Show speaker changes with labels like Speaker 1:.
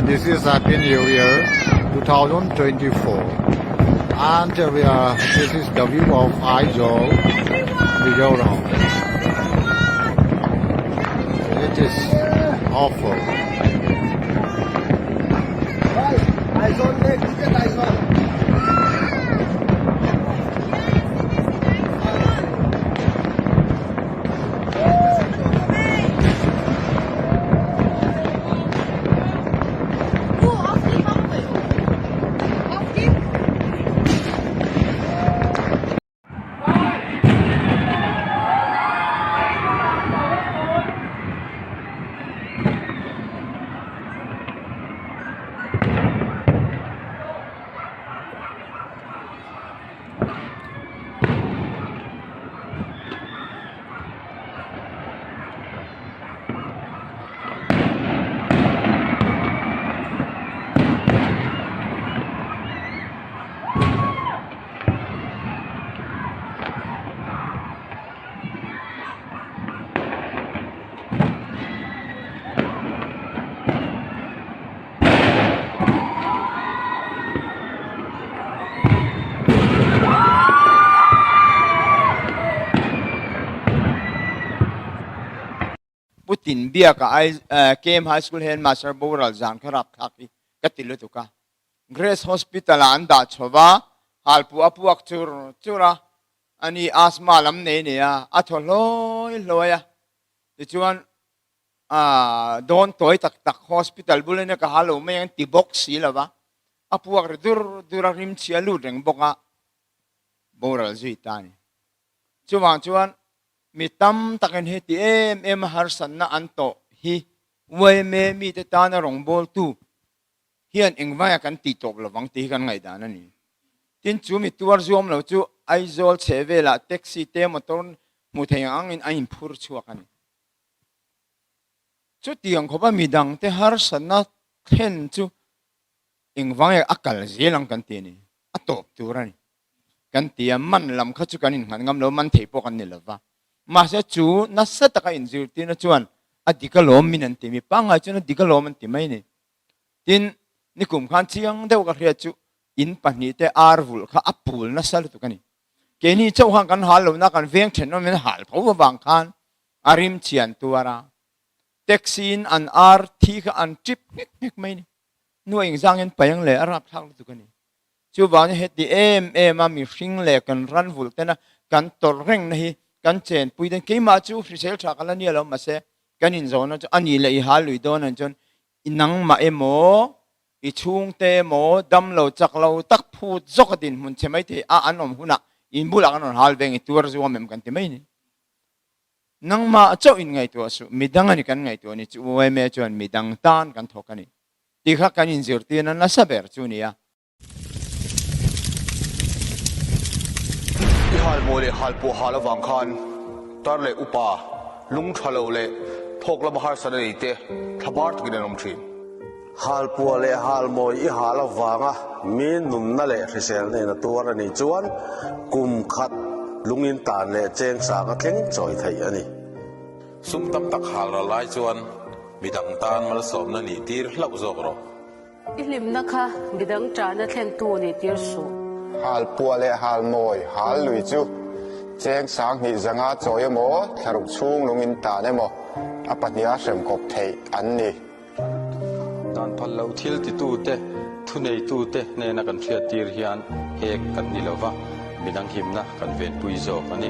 Speaker 1: This is Happy New Year 2024 and we are this is the view of Aizawl, Mizoram. It is awful.
Speaker 2: Pu Tinbiaka ai KM High School Headmaster boral zan kha rapthlak hi ka ti lutuk a. Grace Hospital ah an dah chho va, halpuah a puak chur chur a, ani asthma lam nei nei a, a thaw hlawi hlawi a. Tichuan dawn tawi tak tak hospital bul ania ka ha lo mai ang ti bawk si lo va, a puak ri dur dur a, rim chhia lut reng bawk a, boral zui ta a ni. Chuvang chuan mi tam takin heti em em a harsatna an tawh hi yma mite tana rawngbawltu hian engvaia kan tih tawp lovang tih hi kan ngaihdan a ni. Tin, chu mi tuar zuam lo chu Aizawl chheh velah taxi te motor hmu thei ang angin a inphur chhuak a ni. Chutiang khawpa midangte harsatna thlen chu engvange a kal zel ang kan ti a ni, a tawp tur a ni kan ti a, man lam kha chu kan innghat ngam lo, man thei pawh kan ni lo va. Mahse chu nasa taka inzirtirna chuan a dik alawm min an ti, mi pangngai chuan a dik alawm an ti mai a ni. Tin, nikum khan chiang deuh ka hriat chu in pahnihte ar vulh kha a pul nasa lutuk a ni. Keini chauh khan kan hal lohna kan veng thenawm in hal tho avang khan a rim chian tuar a, taxi in an ar thi kha an trip nghek nghek mai a ni. Nuaih engzangin paih ang leh a rapthlak lutuk a ni. Chuvangin heti em em a mihring leh kan ran vulh tena kan tawrh rengna hi kan chenpui dawn. Keimah chu hrisel tha ka la nia lo mahse kan inzawhna chu a ni leh i hal lui dawn ang chuan i nangmah emaw i chhungte emaw damlo chak lo tak phut zawk a dinhmun che maithei a an awm hunah in bulah kan rawn hal veng i tuar zuam em kan ti mai a ni. Nangmah chauh in ngaihtuah suh, midang a ni kan ngaihtuah ni chu yma chuan midang tan kan thawk a ni tih kha kan inzirtirna nasa ber chu a ni a.
Speaker 3: I halmawi leh halpuah hal avang khan tar leh upa lung tha lo leh thawk lama harsatna nei te thlabar takin an awm thin.
Speaker 4: Halpuah leh halmawi i hal avanga mi nunna leh hriselna in a tuar a nih chuan kum khat lungin tan leh cheng sang a thleng chawi theih a ni.
Speaker 5: Sum tam tak hal ral lai chuan midang tan malsawmna nih tir hlauh zawk rawh.
Speaker 6: I hlimna kha midang ṭahna thlentu nih tir suh.
Speaker 7: Halpuah leh halmawi hal lui chu cheng 2000 zanga chawi emaw, thlaruk chhung lungin tan emaw a pahniha hrem kawp theih an ni.
Speaker 8: Dan phal loh thil titute, thuneitute hnena kan hriattir hian hek kan ni lova, midang himna kan venpui zawk a ni.